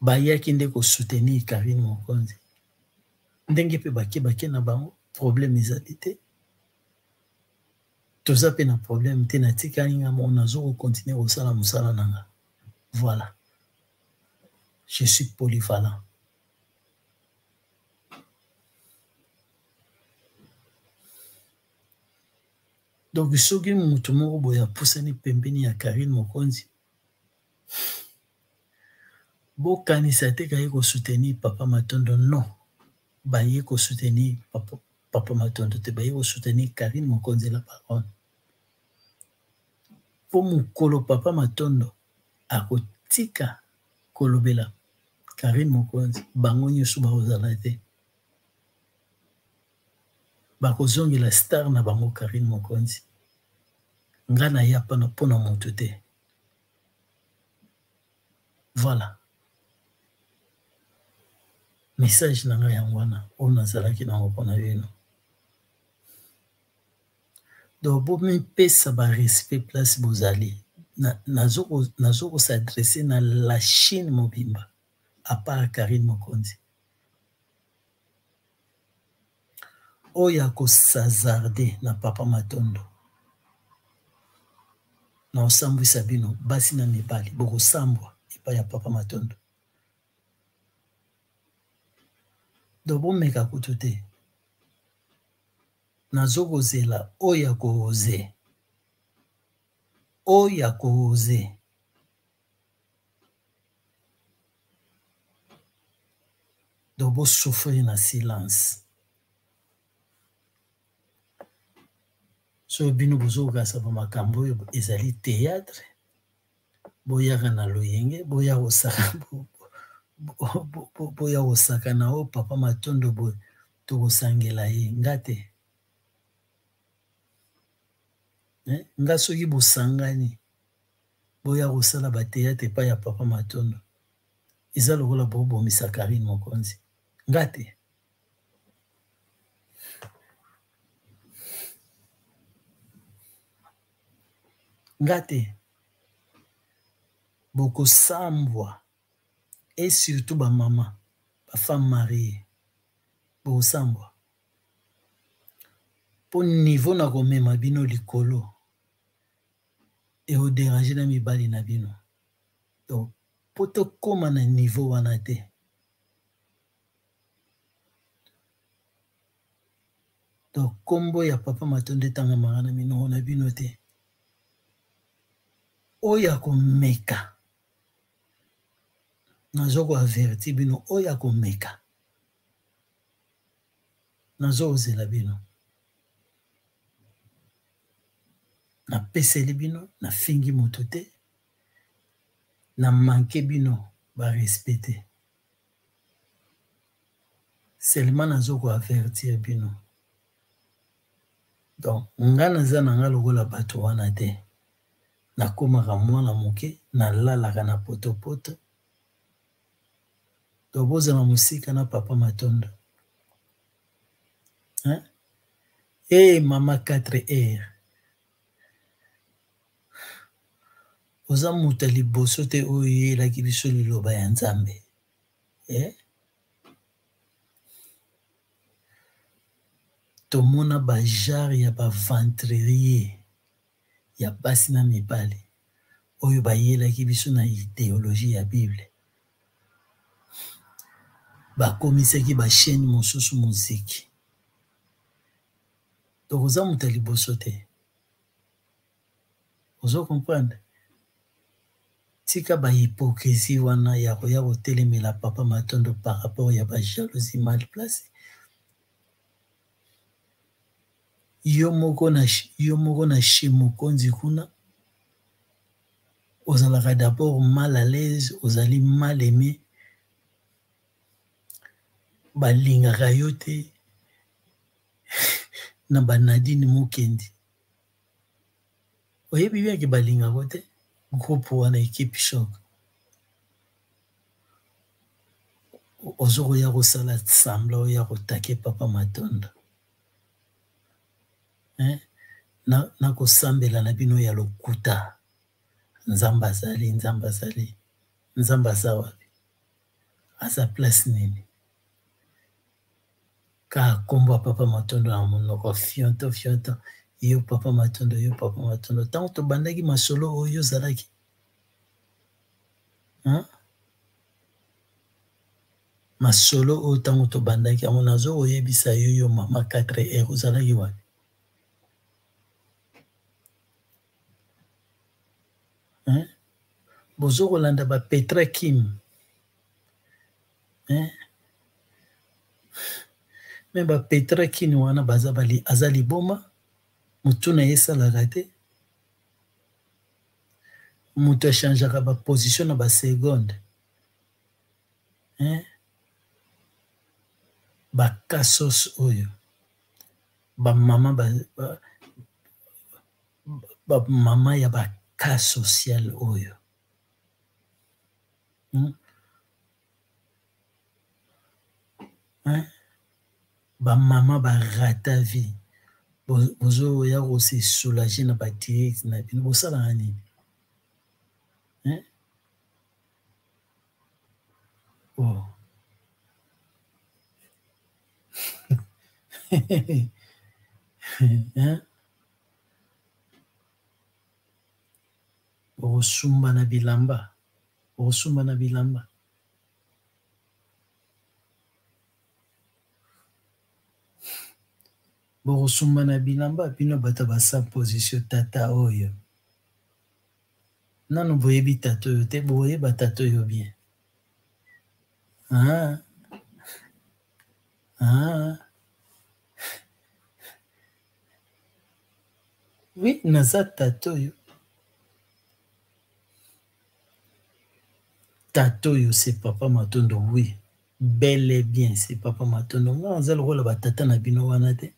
Bayaki nde ko soutenir Carine Mokonzi. Ndenge pe bake bake na bango, problème ezali te. Toza pe na problème te, natikali nga moko nazo ko continuer kosala mosala na nga. Voilà. Je suis polyvalent. Donc soki mutu moko boye apusani pembeni ya Carine Mokonzi, bokanisa te kaye ko soutenir papa Matondo non. Baye ko soutenir papa, papa Matondo te, baye ko soutenir Carine Mokonzi la baronne. Po mokolo papa Matondo akotika kolobela Carine Mokonzi, bango nyonso bakozala te. Bakozongela star na bango Carine Mokonzi. Nga na ya pana pona moto te. Voilà. Message na nga yango wana oyo nazalaki nango mpona bino. Donc bomipesa ba respect place bozali. Nazo ko s'adresser na la Chine mobimba à part Carine Mokonzi. Oyo ako s'hasarder na papa Matondo na osambwisa bino basi na mibali bokosambwa epai ya papa Matondo. Donc bomeka kutu te. Nazo kozela oyo ako oser. Oyo ako oser. Donc bo souffrir na silence. Soki bino bozokasa ba makambo oyo ezali théâtre, boyaka na loyenge, boya kosaka boya kosaka na oyo papa Matondo boye tokosangela ye nga te. Nga soki bosangani boya kosala ba théâtre epai ya papa Matondo eza lokola bobomisa Carine Mokonzi nga te. Nga te. Bokosambwa et surtout ba mama, ba femme mariée bokosambwa po niveau na komema bino likolo eko deranger na mibali na bino. Donc po tokoma na niveau wana te. Donc kombo ya papa Matondo etangamaka na minoko na bino te. Oyo akomeka nazo ko avertir bino oyo akomeka nazo kozela bino. Napeseli bino, nafingi moto te, na manque bino ba respect te. Seulement nazo ko avertir bino. Donc nga naza na nga lokola bato wana te. Nakomaka mwana moke, nalalaka na potopoto. Donc bozala mosika na papa Matondo. Hein? Hey, mama 4R. Oza moto ya liboso te oyo eyelaki biso liloba ya Nzambe. Eh? Tomona ba genre ya ba ventrier ya basi na mibali oyo bayelaki biso na ideologie ya Bible. Bakomisaki ba chaîne mosusu moziki. Donc oza moto ya liboso te. Ozo comprendre? Tika ba hypocrisie wana ya koya kotelemela papa Matondo par rapport ya ba jalousie mal placée. Yo moko na yo moko na chez Mokonzi kuna ozalaka d'abord mal à l'aise, ozali mal aimé. Balingaka yo te na ba Nadine Mukendi. Oyebi bien ke balingaka yo te groupe wana equipe choc. Ozo koya kosala semblant oya kotake papa Matondo. Hein? Na, na kosambela na bino ya lokuta. Nzambe azali, Nzambe azali. Nzambe aza wapi? Aza place nini? Kaka kombo ya papa Matondo na monoko fionto fionto yo papa Matondo yo papa Matondo ntango tobandaki masolo oyo yo ozalaki hein? Masolo oyo ntango tobandaki yango nazo koyebisa yo yo mama 4 heures ozalaki wapi hein? Bozo kolanda ba Petra Kim hein? Me ba Petra Kim wana baza bali aza liboma mutu na ye esalaka te moto achangeaka ba position na ba seconde hein? Ba kasos oyo ba mama ba, ba, ba mama ya ba cas social oyo hmm? Hein? Ba mama ba rata vie bozoya ko se soulager na ba direct na bino bosalaka nini hein? Oh. Hein? Okosumba na bilamba, okosumba na bilamba. Bokosumba na bilamba bino bato ba sans position tata oyo. Nanu boyebi tata oyo te, bokoyeba tata oyo bien. Ah. Ah. Oui, naza tata oyo. Tata oyo c'est papa Matondo, oui. Bel et bien c'est papa Matondo. Nga naza lokola ba tata na bino wana te.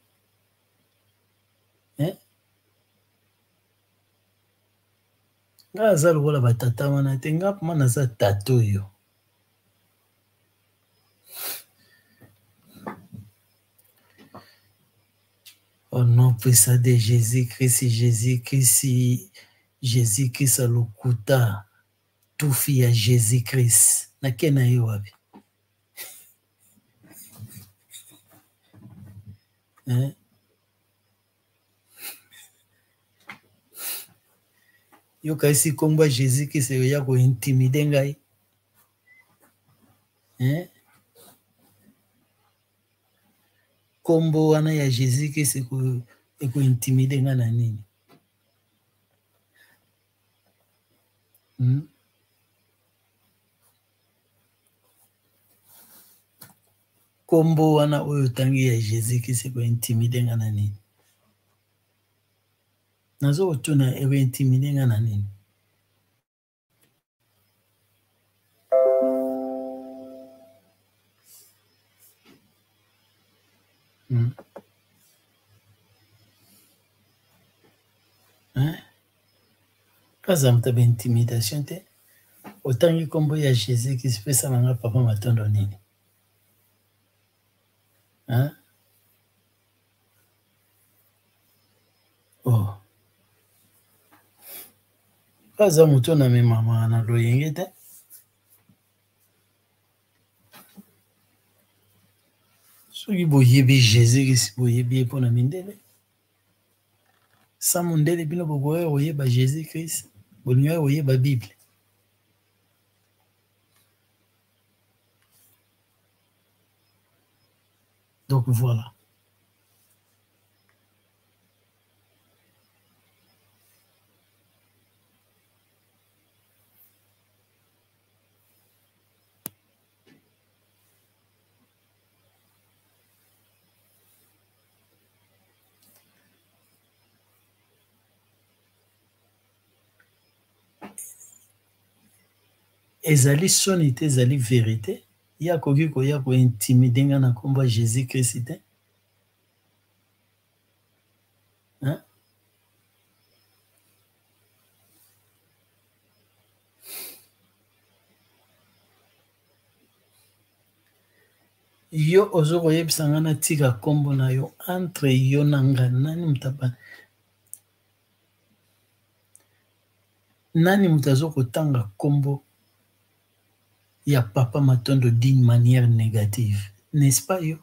Hein? Nga naza lokola ba tata wana te. Nga ma naza tata oyo. Au nom puissant de Jésus-Christ, Jésus-Christ, Jésus-Christ lokuta, tufi ya Jésus-Christ. Nake na ye wapi? Hein? Yoka esi kombo ya Jésus-Christ ya ko intimider ngai. Hein? Kombo wana ya Jesus Christ eko eko intimide nga na nini? Hmm? Kombo wana oyo otangi ya Jesus Christ eko intimide nga na nini? Nazo kotuna eko intimide nga na nini? Hmm. Hein? Kaza moto ya intimidation te. Otangi nkombo ya Jésus Christ pesa na nga papa matondo nini? Hein? Oh. Aza moto na memama na loyenge te. Soki boyebi Jesus Christ boyebi ye mpo na mindele. Sans mondele bino bokoya koyeba Jesus Christ, bolingaki koyeba Bible. Donc voilà. Ezali soni te ezali verite. Ye akoki koya ko intimider nga na kombo ya Jesus Christ te? Hein? Yo ozo koyebisa nga natika kombo na yo entre yo na nga nani moto aba nani moto azo kotanga kombo ya papa Matondo d'une manière négative n'est-ce pas yo?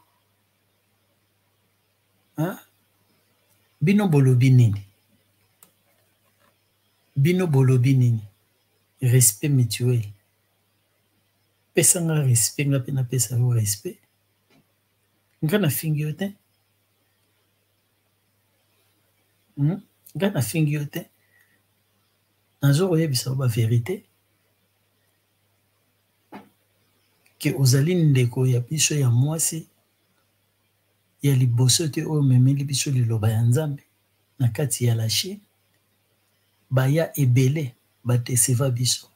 Hein? Bino bolobi nini? Bino bolobi nini? Respect mutuel. Pesa nga respect nga pe napesa yo respect. Nga nafingi yo te. Nga nafingi yo te. Nazo koyebisa yo ba verite ke ozali ndeko ya biso ya mwasi ya liboso te oyo omemeli biso liloba ya Nzambe na kati ya la Chine. Baya ebele ba deceva biso.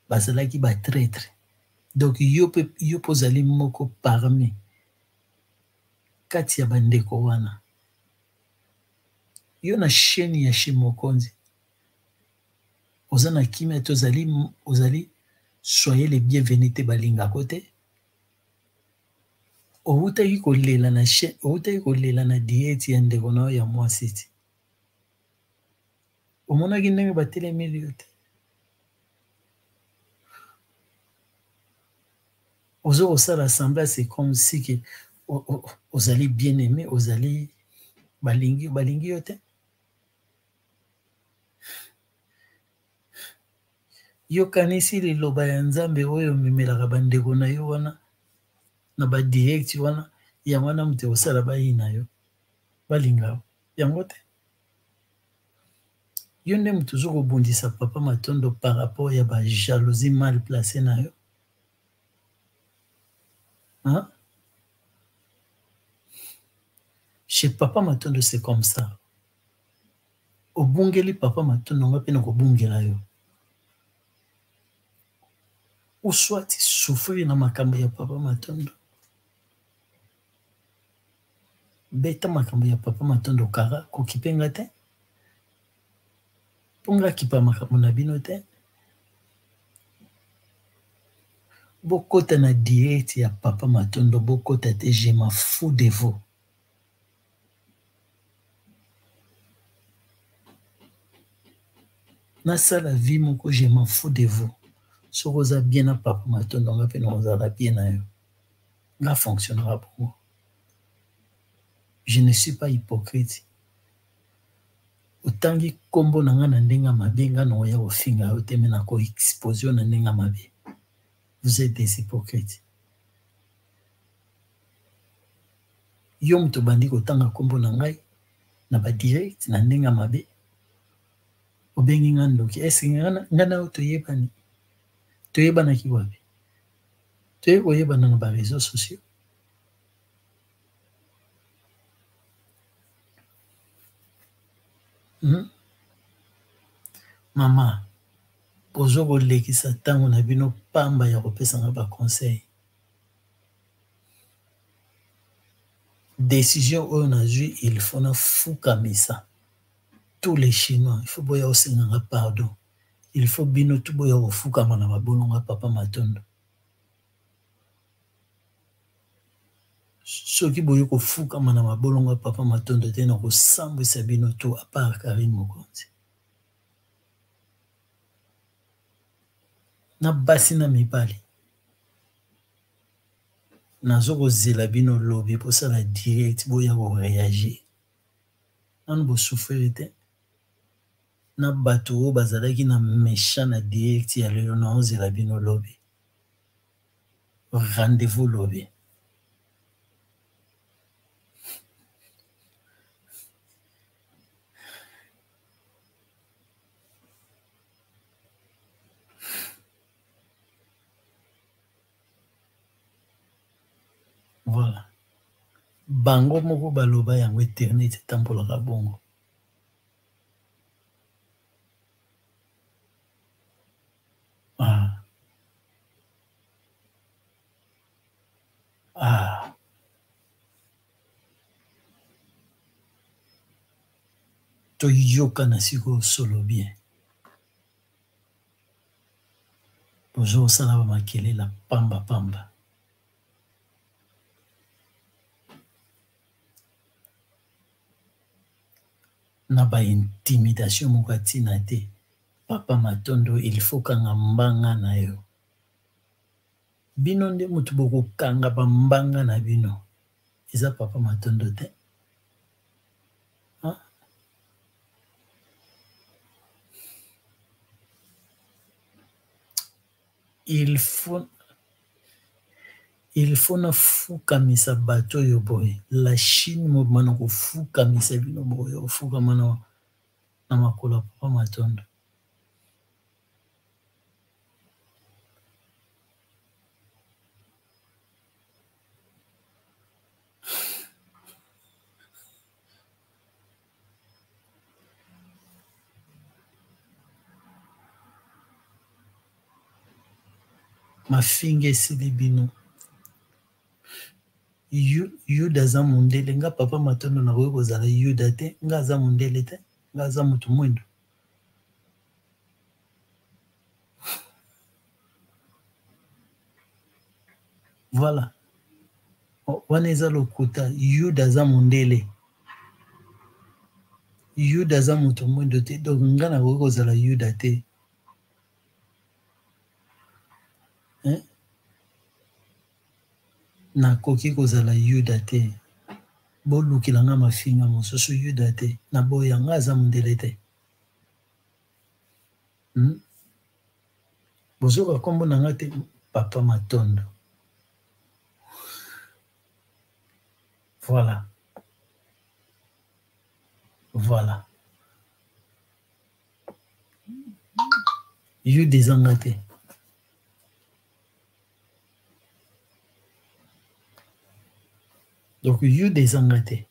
Bazalaki ba traitre. Donc yo pe yo pe ozali moko parmi kati ya ba ndeko wana. Yo na chaine ya chez Mokonzi oza na kimia te ozali ozali soyez les bienvenus te balingako te. Owutaki kolela na chaine owutaki kolela na diete ya ndeko na yo ya mwasi ti. Omonaki ndenge batelemeli yo te? Ozo kosala semblant c'est comme si que ozali bien aimé, ozali balingi balingi yo te. Yokanisi liloba ya Nzambe oyo omemelaka bandeko na yo wana na ba direct wana yango wana moto ekosala bayina yo balinga yo yango te. Yo nde moto ozo kobundisa papa Matondo par rapport ya ba jalousie mal placée na yo. Hein? Chez papa Matondo c'est comme ça. Obungeli papa Matondo nga pe nakobungela yo. Ou soit souffrir na makambo ya papa Matondo. Beta makambo ya papa Matondo kara kokipe nga te. Po nga kipa makambo na bino te. Bokota na direct ya papa Matondo bokota te je m'en fous de vous. Nasala vie moko je m'en fous de vous. Soki oza bien na papa Matondo nga pe nakozala bien na yo. Nga fonctionnera bongo. Je ne suis pas hypocrite. Otangi kombo na nga na ndenge ya mabe nga nakoya kofinga yo te mais nako expose yo na ndenge ya mabe. Vous êtes des hypocrites. Yo moto obandi kotanga kombo na ngai na ba direct na ndenge ya mabe. Obengi nga ndoki. Est-ce nga na yo toyebani? Toyebanaki wapi? Toye koyebana na ba réseaux sociaux. Mama, bozo kolekisa ntango na bino pamba ya kopesa nga ba conseil. Décision oyo nazwi, il faut nafukamisa tous les Chinois. Il faut boya kosenga nga pardon. Il faut bino tout boya kofukama na mabolongo ya papa Matondo. Soki boye kofukama na mabolongo ya papa Matondo te, nakosambwisa bino tout à part Carine Mokonzi. Na basi na mibali nazo kozela bino lobi bosala direct boya koreagir. Nanu bosouffrir te na bato oyo bazalaki na méchant na direct ya lelo, naozela bino lobi. Rendez-vous lobi. Voilà. Bango moko baloba yango internet etambolaka bongo. Ah. Toyokana sikoyo solo bien. Bozo kosala ba makelela pamba pamba. Na ba intimidation moko ya ntina te. Papa Matondo, il faut kanga mbanga na yo. Bino nde mutu bokokanga ba mbanga na bino. Eza Papa Matondo te. Hein? Il faut il faut nafukamisa bato oyo boye la chine mobima na kofukamisa bino boye ofukama na, na makolo ya papa matondo. Mafinga esili bino. Yuda aza mondele nga papa matondo nakoki kozala yuda te nga aza mondele te nga aza moto mwindo. Voilà. Wana eza lokuta. Yuda aza mondele. Yuda aza moto mwindo te. Donc nga nakoki kozala Yuda te. Hein? Nakoki kozala Yuda te. Bolukela nga mafinga mosusu Yuda te. Naboya nga aza mondele te. Hmm? Bozoka kombo na nga te papa Matondo. Voilà. Voilà. Yuda eza nga te. Donc Yuda eza nga te.